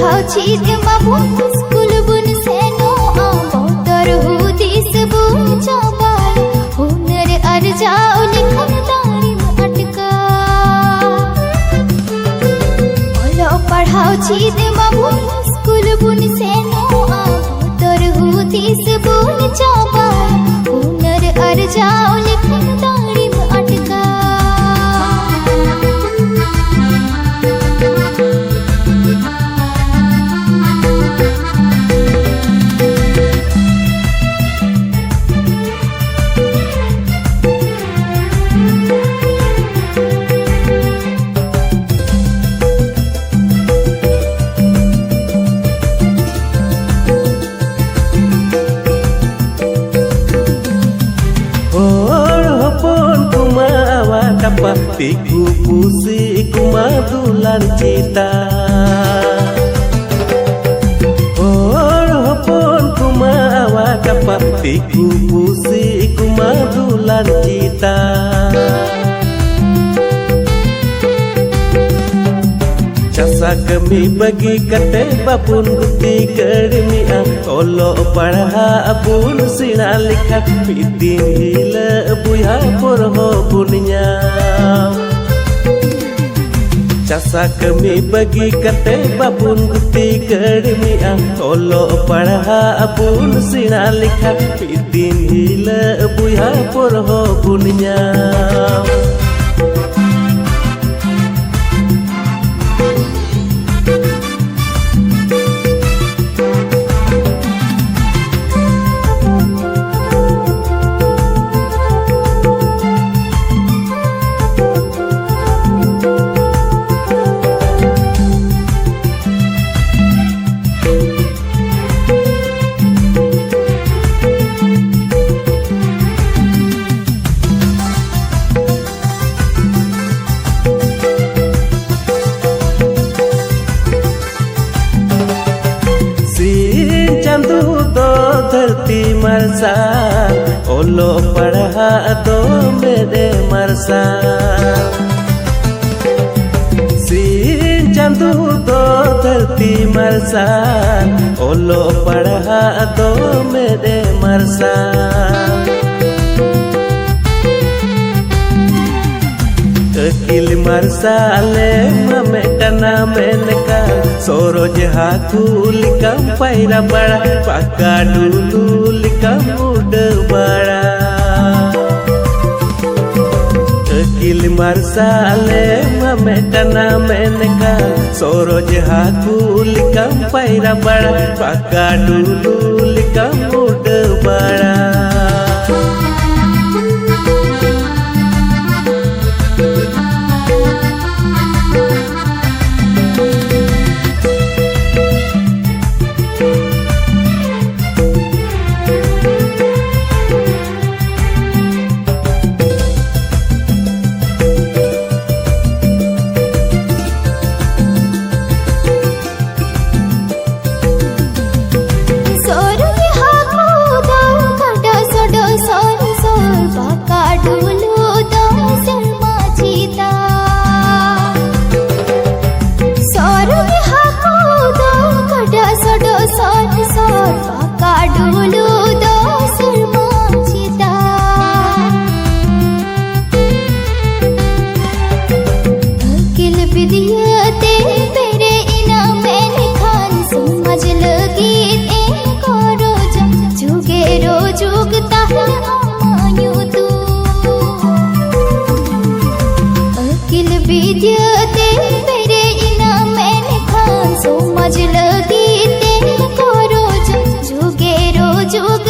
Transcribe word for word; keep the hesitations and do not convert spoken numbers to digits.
ᱯᱟᱲᱦᱟᱣ ᱪᱮᱫ ᱢᱟᱵᱚᱱ, ᱥᱠᱩᱞ ᱵᱚᱱ ᱥᱮᱱᱚᱜᱼᱟ, ᱵᱚᱛᱚᱨ ᱦᱩᱫᱤᱥ ᱵᱚᱱ ᱪᱟᱵᱟᱭᱟ, ᱦᱩᱱᱟᱹᱨ ᱟᱨᱡᱟᱣ ᱞᱮᱠᱷᱟᱱ ᱫᱟᱲᱮᱢ ᱟᱴᱠᱟᱨ᱾ ᱚᱞᱚᱜ ᱯᱟᱲᱦᱟᱣ ᱪᱮᱫ ᱢᱟᱵᱚᱱ, ᱥᱠᱩᱞ ᱵᱚᱱ ᱥᱮᱱᱚᱜᱼᱟ, ᱵᱚᱛᱚᱨ ᱦᱩᱫᱤᱥ ᱵᱚᱱ ᱪᱟᱵᱟᱭᱟ, ᱦᱩᱱᱟᱹᱨ ᱟᱨᱡᱟᱣ ᱞᱮᱠᱷᱟᱱ ᱫᱟᱲᱮᱢ ᱟᱴᱠᱟᱨ᱾ ᱦᱚᱲ ᱦᱚᱯᱚᱱ ᱠᱚᱢᱟ ᱟᱣᱟ ᱴᱟᱯᱟ, ᱫᱤᱠᱩ ᱯᱩᱥᱤ ᱠᱚᱢᱟ ᱫᱩᱞᱟᱱ ᱪᱮᱛᱟ᱾ ᱦᱚᱲ ᱦᱚᱯᱚᱱ ᱠᱚᱢᱟ ᱟᱣᱟ ᱴᱟᱯᱟ, ᱫᱤᱠᱩ ᱯᱩᱥᱤ ᱠᱚᱢᱟ ᱫᱩᱞᱟᱱ ᱪᱮᱛᱟ᱾ ᱪᱟᱥᱟ ᱠᱟᱹᱢᱤ ᱵᱟᱹᱜᱤ ᱠᱟᱛᱮ ᱵᱟᱵᱚᱱ ᱜᱩᱛᱤ ᱠᱟᱹᱲᱢᱤᱜᱼᱟ, ᱚᱞᱚᱜ ᱯᱟᱲᱦᱟᱜ ᱵᱚᱱ ᱥᱮᱬᱟ ᱞᱮᱠᱷᱟᱱ ᱢᱤᱫ ᱫᱤᱱ ᱦᱤᱞᱳᱜ ᱵᱚᱭᱦᱟ ᱯᱚᱨ ᱦᱚᱸ ᱵᱚᱱ ᱧᱟᱢ᱾ ᱪᱟᱥᱟ ᱠᱟᱹᱢᱤ ᱵᱟᱹᱜᱤ ᱠᱟᱛᱮ ᱵᱟᱵᱚᱱ ᱜᱩᱛᱤ ᱠᱟᱹᱲᱢᱤᱜᱼᱟ, ᱚᱞᱚᱜ ᱯᱟᱲᱦᱟᱜ ᱵᱚᱱ ᱥᱮᱬᱟ ᱞᱮᱠᱷᱟᱱ ᱢᱤᱫ ᱫᱤᱱ ᱦᱤᱞᱳᱜ ᱵᱚᱭᱦᱟ ᱯᱚᱨ ᱦᱚᱸ ᱵᱚᱱ ᱧᱟᱢ᱾ ᱥᱤᱧ ᱪᱟᱸᱫᱚ ᱫᱚ ᱫᱷᱟᱹᱨᱛᱤ ᱢᱟᱨᱥᱟᱞ, ᱚᱞᱚᱜ ᱯᱟᱲᱦᱟᱜ ᱫᱚ ᱢᱮᱫ ᱮ ᱢᱟᱨᱥᱟᱞ᱾ ᱥᱤᱧ ᱪᱟᱸᱫᱚ ᱫᱚ ᱫᱷᱟᱹᱨᱛᱤ ᱢᱟᱨᱥᱟᱞ, ᱚᱞᱚᱜ ᱯᱟᱲᱦᱟᱜ ᱫᱚ ᱢᱮᱫ ᱮ ᱢᱟᱨᱥᱟᱞ᱾ ᱟᱹᱠᱤᱞ ᱢᱟᱨᱥᱟᱞᱮ ᱢᱟᱢᱮ ᱠᱟᱱᱟ ᱢᱮᱱᱠᱷᱟᱱ, ᱥᱚᱨᱚᱡ ᱦᱟᱹᱠᱩ ᱞᱮᱠᱟᱢ ᱯᱟᱭᱨᱟ ᱵᱟᱲᱟ, ᱯᱟᱠᱟ ᱰᱩᱞᱩ ᱞᱮᱠᱟᱢ ᱩᱰᱟᱹᱣ ᱵᱟᱲᱟ᱾ ᱟᱹᱠᱤᱞ ᱢᱟᱨᱥᱟᱞᱮ ᱢᱟᱢᱮ ᱠᱟᱱᱟ ᱢᱮᱱᱠᱷᱟᱱ, ᱥᱚᱨᱚᱡ ᱦᱟᱹᱠᱩ ᱞᱮᱠᱟᱢ ᱯᱟᱭᱨᱟ ᱵᱟᱲᱟ, ᱯᱟᱠᱟ ᱰᱩᱞᱩ ᱞᱮᱠᱟᱢ ᱩᱰᱟᱹᱣ ᱵᱟᱲᱟ᱾ ᱥᱚᱨᱚᱜ ᱦᱟᱹᱠᱩ ᱫᱚ ᱜᱟᱰᱟ ᱥᱚᱰᱚᱜ ᱥᱚᱨ ᱥᱚᱨ, ᱯᱟᱠᱟ ᱰᱩᱞᱩ ᱫᱚ ᱥᱮᱨᱢᱟ ᱪᱮᱛᱟᱱ᱾ ᱥᱚᱨᱚᱜ ᱦᱟᱹᱠᱩ ᱫᱚ ᱜᱟᱰᱟ ᱥᱚᱰᱚᱜ ᱥᱚᱨ ᱥᱚᱨ, ᱯᱟᱠᱟ ᱰᱩᱞᱩ ᱫᱚ ᱥᱮᱨᱢᱟ ᱪᱮᱛᱟᱱ᱾ ᱟᱹᱠᱤᱞ ᱵᱤᱫᱽᱭᱟᱹ ᱛᱮ ᱯᱮᱨᱮᱡ ᱮᱱᱟ ᱢᱮᱱᱠᱷᱟᱱ, ᱥᱚᱢᱟᱡᱽ ᱞᱟᱹᱜᱤᱫ ᱮᱢ ᱜᱚᱨᱚᱡᱟ ᱡᱩᱜᱮ ᱨᱚᱡᱩᱜᱽ ᱛᱟᱦᱮᱸ ᱟᱢᱟᱜ ᱧᱩᱛᱩᱢ᱾ ᱟᱹᱠᱤᱞ ᱵᱤᱫᱽᱭᱟᱹ ᱛᱮ ᱯᱮᱨᱮᱡ ᱮᱱᱟ ᱢᱮᱱᱠᱷᱟᱱ, ᱥᱚᱢᱟᱡᱽ ᱞᱟᱹᱜᱤᱫ ᱮᱢ ᱜᱚᱨᱚᱡᱟ ᱡᱩᱜᱮ ᱨᱚᱡᱩᱜᱽ